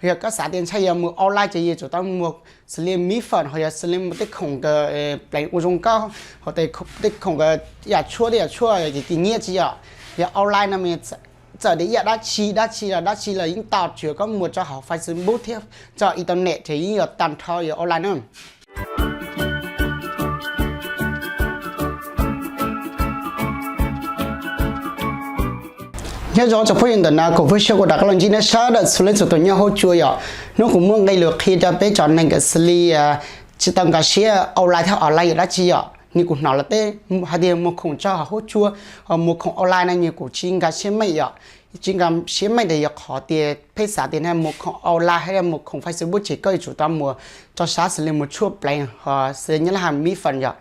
Yog koj xav tias ntshai yog mus online ces yus tsum tau muag xws li mis fam, ho yog xws li muag tej khoom kws pleev ua zoo nkauj, ho tej khoom kws yam tshuaj tej yam tshuaj ces cia nyiaj tsis yom. Yog online no mas txawm tias ib yam dab tsi dab tsi los dab tsi los yeej tau, tsuas koj muag rau hauv Facebook thiab rau internet ces yeej yuav tag nrho yog online na. Nyob zoo tsoom phooj ywg, ntawm no kuv Fwj Xyooj kuv rov qab los ntsib nej sawv daws txhua leej txhua tus nyob huab cua yom. Hnub kuv muaj nqe lus qhia rau peb tsoom neeg kws xws li tsis tau nkag siab online thiab online yog dab tsi yom. Nws kuv hnov lawv tej hais tias muag khoom rau hauv huab cua, muag khoom online no nws kuv tsis nkag siab meej yom. Tsis nkag siab meej tias yog qhov tias pheej xav tias muag khoom online hab muag khoom Facebook ces koj yuav tsum tau muag rau sab xws li muag tshuaj pleev ho xws li nyob lub hais mis fam yom.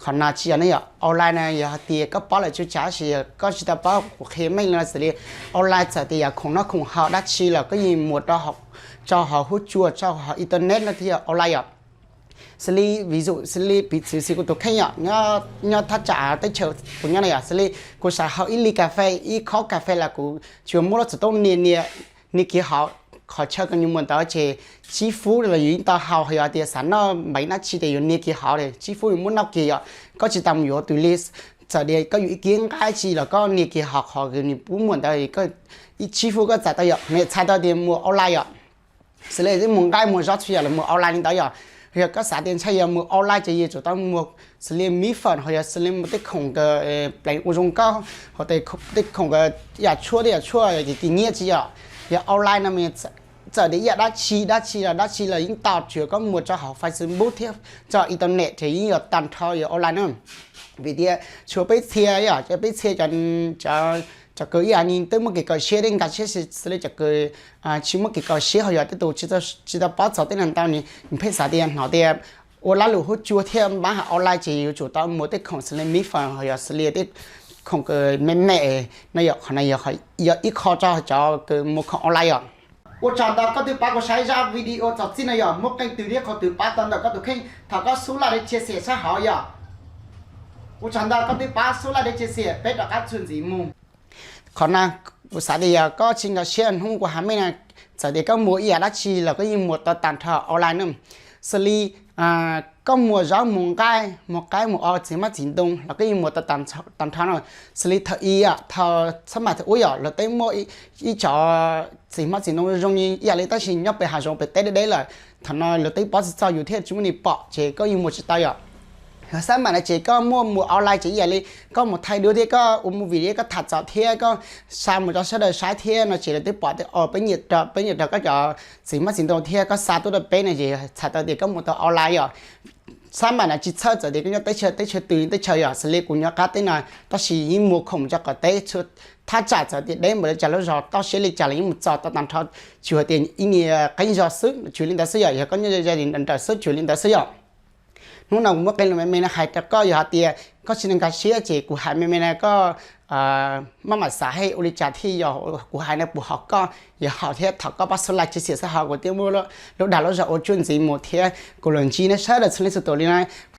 Qhov no tsis yog ne yom, online no yog hais tias koj paub lawm tsuas tsam, tab sis yog koj tsis tau paub kuv qhia meej li no xws li online txawm tias yog khoom noj khoom haus dab tsi los koj yeej muag rau hauv huab cua, rau hauv internet no thiaj yog online yom. Xws li vis dụ xws li piv txwv xws kuv tus kheej yom, nyob thaj tsam teb chaws kuv nyob no yom, xws li kuv xav haus ib lis kas fes, ib khob kas fes los kuv tsuas muab lub xov tooj nias nias, nias kiag hauv qhov chaw kws nws muag ntawd ces tsib fub los yus yeej tau haus. Yog tias xav noj npeev dab tsi ces yus nias kiag hauv ces tsib fub yus muab noj kiag yom. Koj tsis tas mus yuav tus li, txawm tias koj yuav ib kis nqaij tsi los koj nias kiag hauv qhov kws nws pub muag ntawd, tsib fub koj txais tau yom. Nws txhais tau tias muag online yom. Xws li muag nqaij muag zaub txhua yam los muag online li ntawd yom. Yog koj xav tias ntshai yog mus online ces yus tsum tau muag xws li mis fam, ho yog xws li muag tej khoom kws pleev ua zoo nkauj, ho tej khoom kws yam tshuaj tej yam tshuaj ces cia nyiaj tsis yom. Yog online no mas txawm tias ib yam dab tsi dab tsi los dab tsi los yeej tau, tsuas koj muag rau hauv Facebook thiab rau internet ces yeej yuav tag nrho yog online na. Vim tias tshuav peb txhia yom, peb txhia cov kws ib yam li twb muaj kev kawm siab thiab nkag siab xws li cov kws tsis muaj kev kawm siab ho yog tej tus tsis tau paub txog tej no ntau, nws pheej xav tias hnov tias ua laj lus huab cua thiab npab hauv online ces yuav tsum tau muag tej khoom xws li mis fam ho yog xws li tej khoom kws me me no yom. Qhov no yog ib qho rau cov kws muag khoom online yom. Ua tsaug ntau koj twb pab kuv saib zaj video txog txij no yom, muaj qee twg thiab qhov twg pab tau ntawm koj tus kheej thov koj xub like thiab chia sẻ sab hauv yom. Ua tsaug ntau koj twb pab xub like thiab chia sẻ, peb rov qab txuas ntxiv mus. Qhov no kuv xav tias yog koj tsis nkag siab hnub kuv hais meej no, txawm tias koj muag ib yam dab tsi los koj yeej muag tau tag nrho online na. Xws li koj muag zaub muag nqaij muag qaib muag o txiv hmab txiv ntoo los koj yeej muag tau tag nrho no. Xws li thaum ub yom, thaum xab mam thaum ub yom, luag teb muaj ib co txiv hmab txiv ntoo zoo li ib yam li, tab sis nyob pem hav zoov pem teb deb deb lawm. Thaum no luag teb pov txog yus thiab tsis muaj neeg pom ces koj yeej muag tsis tau yom. Yog xab mam no ces koj muaj muag online ces ib yam li koj mus thaij duab thiab koj ua movie thiab koj tham txog thiab koj xa mus rau sawv daws saib thiab no ces luag teb pom tias o peb nyiam raws koj cov txiv hmab txiv ntoo thiab koj xa tuaj rau peb no ces txhais tau tias koj muag tau online yom. Xab mam no tsis txhawj txawm tias koj nyob teb chaws twg teb chaws yom, xws li kuv nyob qab teb no tab sis yeej muag khoom mus rau qaum teb, thaj tsam txawm tias deb npaum li cas lub zog toj siab li cas los yeej mus txog tau tag nrho, tsuas hais tias ib niag qeeb zog xwb, tsuas li ntawd xwb yom. Yog koj nyob ze ze nraws xwb tsuas li ntawd xwb yom. Hnub no kuv muab qee lus me me no hais rau koj, yog hais tias koj tsis nkag siab ces kuv hais me me no koj maj mam xav thiab ua li cas thiaj yog kuv hais no puas haum koj. Yog haum thiab thov koj pab xub like chia sẻ sab hauv, kuv thiaj muaj lub dag lub zog ua tsuaj ntxiv mus thiab kuv los ntsib nej sawv daws txhua leej txhua tus li no.